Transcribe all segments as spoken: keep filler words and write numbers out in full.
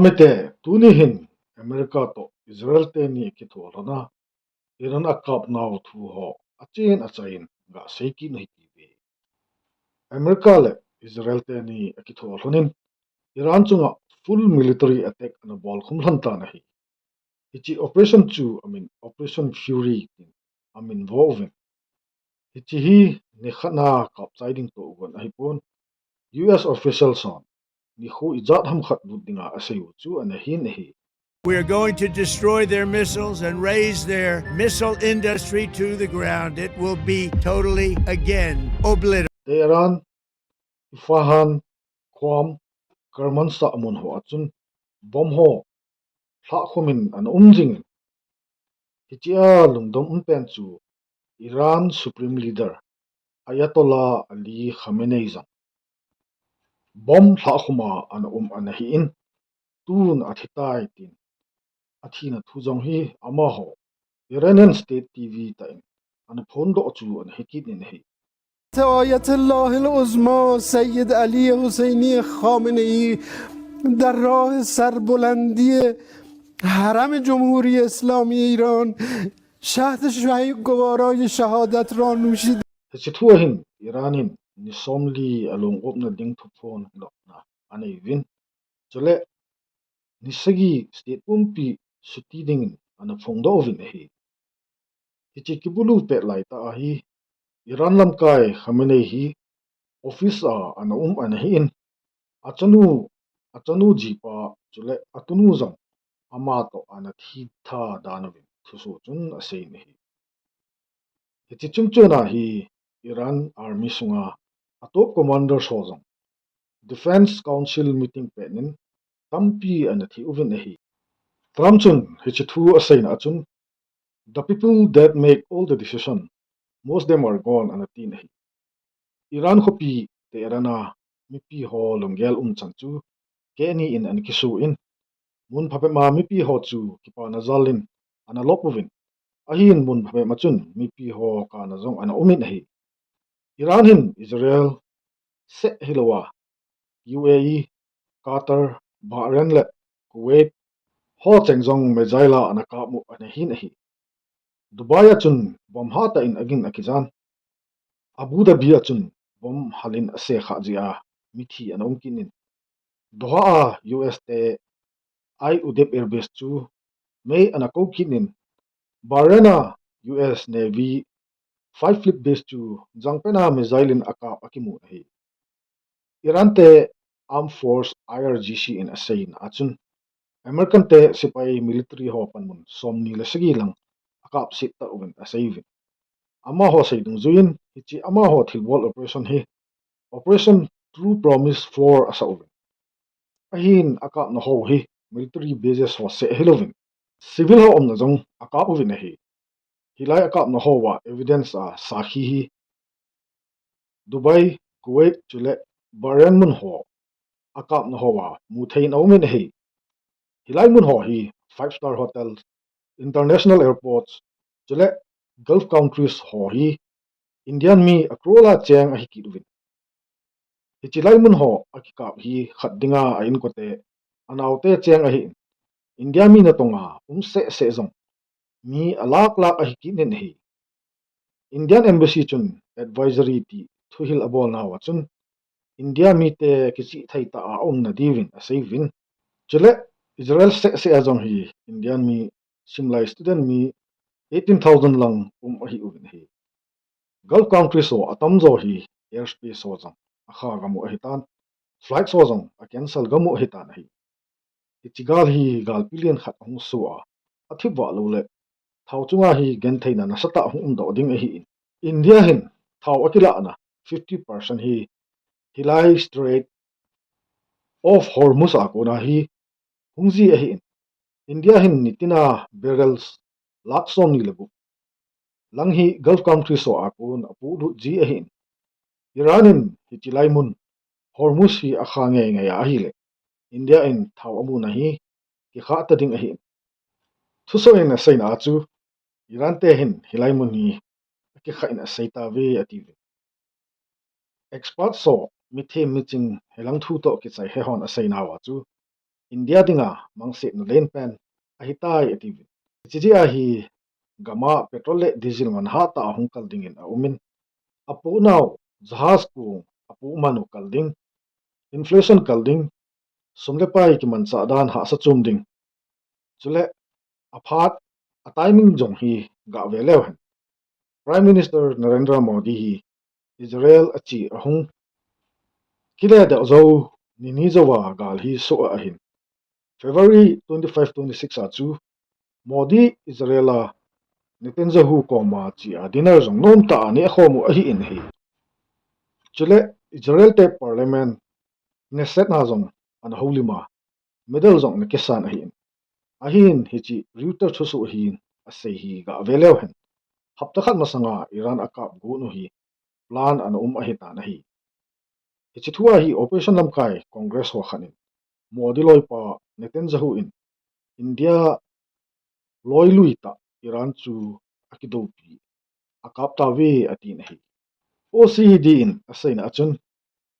Mite, tuni hin America toh Israel teni akitho lhon a, Iran akap nau thu ho achen achaiyin gasei kit u hite. America le Israel teni akitho lhon in Iran chunga full military attack ana bolkhum lhon tan ahi. Hiche operation chu amin Operation Fury tin amin vo uvin. Hiche hi nikhat na kap chai ding toh uvin ahipon, U S officials hon nikho ijat ham khat lut dinga asei u chu ana hin ahi. We are going to destroy their missiles and raze their missile industry to the ground. It will be totally, again, obliterated. Tehran, Isfahan, Qom, Kermanshah mun ho achun bomb ho lhahkhum in ana um jingin, hiche a lungdon um pen chu Iran Supreme Leader Ayatollah Ali Khamenei jong bomb lhahkhum a ana um ana hin, tun athi tai tin athina thu jong hi amaho Iranian State T V tah in ana phondoh chu ana hi kit in ahi. آیت الله العظمی سید علی حسینی خامنه‌ای در راه سربلندی حرم جمهوری اسلامی ایران شهد شهی گوارای شهادت را نوشیدیم. Hiche thu ahin Iran in ni somli along opna ding thuphon hilona anei uvin. Chule ni sagi state pumpi suti dingin ana phongdoh uvin ahi. Hiche kibulu pet laitah a hi Iran lamkai Khamenei hi office a ana um ana hin, achanu, achanu jipa chule atunu jong amatoh ana thi tha dan uvin thusoh chun asei in ahi. Hiche chungchon a hi Iran Army sunga a top commanders ho jong Defence Council meeting pet in tampi ana thi uvin ahi. Trump chun hiche thu aseina achun, "The people that make all the decision, most them are gone," ana tin ahi. Iran khopi Tehran a mipi ho lunggel umchan chu keni in ana kisu in, mun phabep a mipi ho chu kipana jal in ana lop uvin, ahin mun phabep a chun mipi ho kana jong ana um in ahi. Iran hin Israel seh hilouva U A E, Qatar, Bahrain le Kuwait ho cheng jong missile a ana kap u ana hin ahi. Dubai a chun bomb hatah in agin akijan. Abu Dhabi a chun bomb halin ase kha jeh a mithi ana um kit in, Doha a U S te Al Udeid Air Base chu mei ana kou kit in, Bahrain a U S Navy Fairfleet Base chu jangpen a missile in akap akimu ahi. Iran te Armed Force, I R G C in aseina achun, American te sepai military ho panmun somni le sagi lang akapset ta uvin asei uvin. Amaho sei dungjuiyin hiche amaho thilbol operation hi Operation True Promise four asah uvin. Ahin akapna ho hi military bases ho seh hilouvin, civil ho umna jong akap uvin ahi. Hilai akapna hoa evidence a sakhi hi Dubai, Kuwait chule Bahrain mun ho akapna hoa muthei in aumin ahi. Hilai mun ho hi five star hotels, international airports chule Gulf countries ho hi Indian mi a crore a cheng ahi kit uvin. Hiche lai mun ho akikap hi khat dinga a inkote, anaote cheng ahin, India mi natonga um seh seh jong mi alakh lakh ahi kit in ahi. Indian Embassy chun advisory ti thuhil abolnauva chun India mite kichih thei tah a aumna diuvin asei uvin. Chule Israel seh seh a jong hi Indian mi simlai student mi eighteen thousand lang um ahi uvin ahi. Gulf countries ho atamjo hi airspace ho jong akha gamu ahitan, flights ho jong a cancel gamu ahitan ahi. Hiche gal hi galpi lien khat ahung soh a, athip vah loule thao chunga hi gentheina nasatah hung umdoh ding ahin, India hin thao akilahna fifty percent hi hilai Strait of Hormuz a kona hi hung ji ahin, India hin nitina barrels lakh somni le gup lang hi Gulf countries ho a kon apohlut ji ahin, Iran in hiche lai mun Hormuz hi akha ngei ngei a ahile India in thao amuna hi kikhah ta ding ahin, thusoh in aseina a chu Iran te hin hilai mun hi akikhah in asei tauve atiuvin. Experts ho mithem miching hilang thu toh kichai he hon aseinauva chu India dinga mangsetna lenpen ahitai atiuvin. Hiche jeh a hi gam a petrol le diesel man hatah a hung kal dingin aumin, apohnau jahaz kong apoh man u kal ding, inflation kal ding, sum le pai kimanchah dan hahsa chom ding. Chule aphat a timing jong hi gah ve leu hen, Prime Minister Narendra Modi hi Israel ache ahung kile deh jou ni ni jouva gal hi soh ahin, February twenty five, twenty six a chu Modi Israel a Netanyahu koma che a dinner jong nomtah a neh khom u ahin ahi. Chule Israel te Parliament, Knesset na jong ana houlim a, medal jong ana kisan ahin. Ahin hiche Reuters thusoh hin asei hi gah ve leu hen, hapta khat masanga Iran akap got u hi plan ana um ahitan ahi. Hiche thu a hi opposition lamkai Congress ho khat in Modi loipa Netanyahu in India loi lui tah Iran chu akidoupi, akap tauve atin ahi. O C D in aseina a chun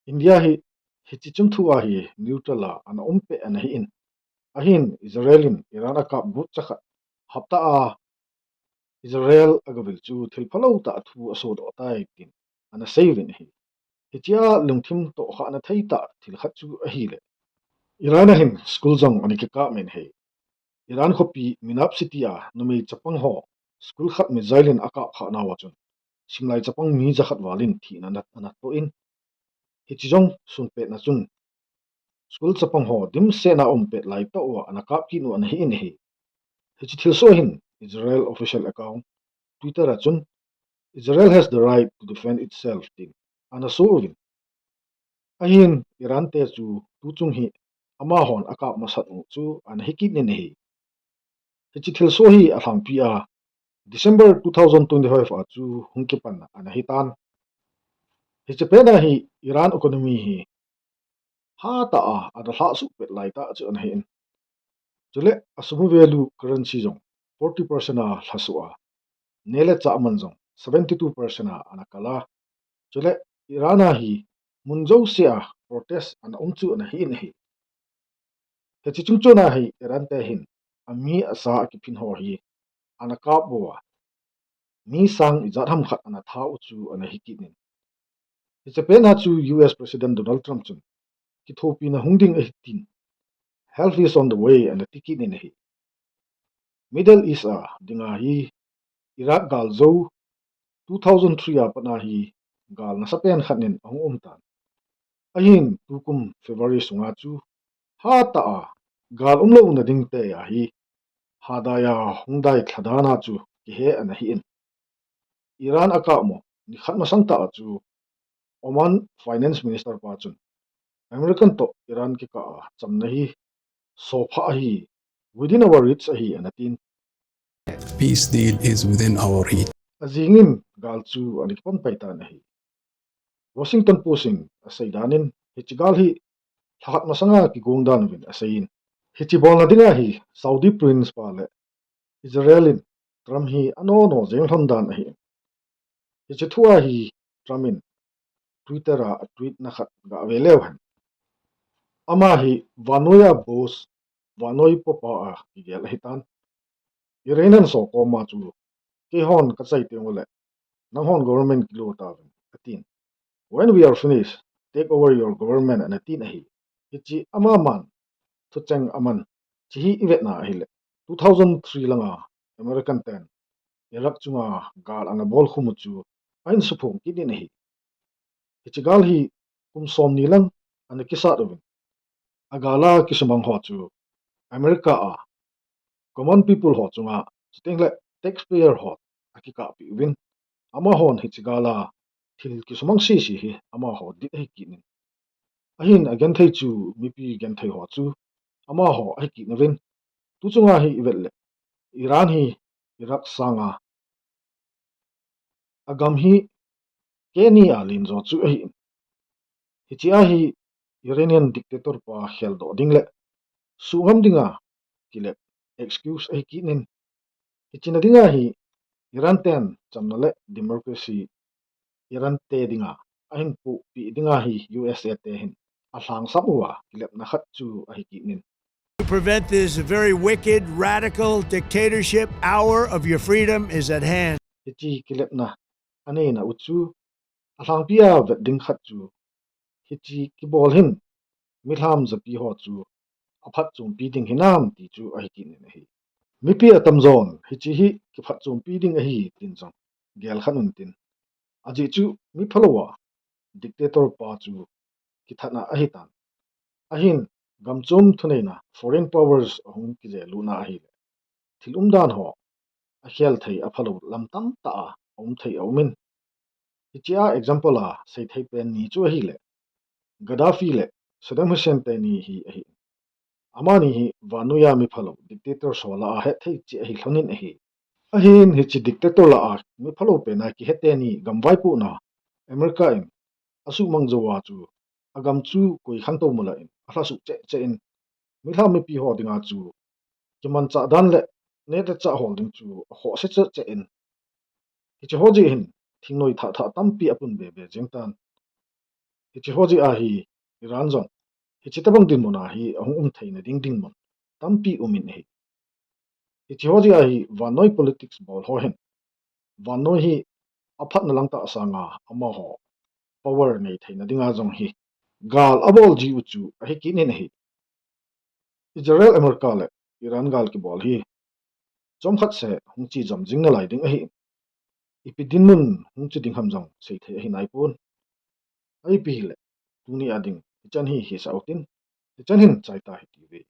India hi hiche chungthu a hi neutral a ana um peh ana hin, ahin Israel in Iran akap got chakhat hapta a Israel agavil chu thil phalou tah thu asodoh tai tin ana seiyuvin ahi. Hiche a lungthim tohkhahna thei tah thil khat chu ahile, Iran a hin school jong ana kikap in ahi. Iran khopi Minab city a numei chapang ho school khat missile in akap khah nauva chun simlai chapang mi jakhat val in thina ana, ana toh in, hiche jong sunpetna chun school chapang ho dimset a um pet laitah uva ana kap kit u ana hin ahi. Hiche thilsoh hin Israel official account Twitter a chun, "Israel has the right to defend itself," tin ana soh uvin. Ahin Iran te chu tuchung hi amahon akap masat u chu ana hi kit in ahi. Hiche thilsoh hi alhangpi a December two thousand twenty-five a chu hung kipan ana hitan. Hiche pet a hi Iran economy hi hatah a ana lhahsuh pet laitah chu ana hin. Chule a sum value currency jong forty percent a lhasuh a, neh le chah man jong seventy two percent a ana kal a. Chule Iran a hi mun jouse a protest ana um chu ana hin ahi. Hiche chungchon a hi Iran te hin ami asa akiphin ho hi ana kap uva, mi sang ijat ham khat ana that u chu ana hi kit in. Hiche pet a chu U S President Donald Trump chun kithopina hung ding ahi tin, "Help is on the way," ana ti kit in ahi. Middle East a dinga hi Iraq gal jou two thousand three a pat a hi gal nasapen khat in ahung um tan. Ahin tukum February sunga chu hatah a gal umlouna ding te a hi hadai a hung dai lha dan a chu kihe ana hin. Iran akap mo nikhat masang tah a chu Oman Finance Minister pa chun American toh Iran kikah a chamna hi sophah ahi, "Within our reach ahi," ana tin. Peace deal is within our reach. Ajing in gal chu ana kipom pai tan ahi. Washington Post in asei dan in hiche gal hi lhakhat masanga kigong dan uvin asei in, hiche bolna dinga hi Saudi Prince pa le Israel in Trump hi anono jeng lhon dan ahi. Hiche thu a hi Trump in Twitter a a tweet na khat gah ve leu hen. Ama hi vannoi a boss, vannoi popa a kigel ahitan. Iranian ho koma chu, "Keihon kachai teng uleh nanghon government kilo tauvin," atin. "When we are finished, take over your government," ana tin ahi. Hiche amaman thucheng aman, hiche hi ivetna ahileh two thousand three langa American ten Iraq chunga gal ana bolkhum u chu ahin suphong kit in ahi. Hiche gal hi kum somni lang ana kisat uvin, agal a kisumang ho chu America a common people ho chunga, chuteng le taxpayer ho akikahpi uvin, amahon hiche gal a thil kisumang sese hi amaho dit ahi kit in. Ahin agenthei chu mipi genthei ho chu amaho ahi kit uvin. Tuchunga hi ivet leh Iran hi Iraq sanga agam hi keni a len jo chu ahi in. Hiche a hi Iranian dictator pa kheldoh ding le suhgam dinga kilep excuse ahi kit in. Hiche na dinga hi Iran ten chamna le democracy Iran te dinga ahin pohpi dinga hi U S A te hin alhangsam uva kilepna khat chu ahi kit in. To prevent this very wicked, radical dictatorship, hour of your freedom is at hand. Hiche kilepna anei nau chu alhangpia vet ding khat chu, hiche kibol hin milham japi ho chu aphatchompi ding hinam ti chu ahi kit in ahi. Mipi atamjon hiche hi kiphatchompi ding ahi tin jong gel khat un tin, ajeh chu miphalou a dictator pa chu kithatna ahitan. Ahin, gamchom thuneina foreign powers ahung kijelutna ahile, thil umdan ho akhel thei aphalou lam tamtah a aum thei aumin. Hichea example a seithei pen ni chu ahile, Gaddafi le Saddam Hussein teni hi ahi. Amani hi vannoiya miphalou dictator ho lah a hetthei cheh ahi lhonin ahi. Ahin hiche dictator lah a miphalou pena kihe teni gamvaipohna America in asuhmang jouva chu agam chu koi khantou mula in alhasuh cheh cheh in, milham mipi ho dinga chu kimanchah dan le neh le chah hol ding chu akhohse cheh cheh in, hiche ho jeh hin thingnoi thah thah tampi apun be be jeng tan. Hiche ho jeh a hi Iran jong hiche tobang dinmun a hi ahung um theina ding dinmun tampi umin ahi. Hiche ho jeh a hi vannoi politics bol ho hin vannoi hi aphatna lang tah sanga amaho power nei theina dinga jong hi gal abol jiu chu ahi kit in ahi. Israel, America le Iran gal kibol hi chomkhat seh hung che jom jing nalai ding ahi. Ipi dinmun hung che ding ham jong seithei ahi naipon. Ipi hile, tuni a ding hichan hi hisah utin, hichan hin chai ta hite.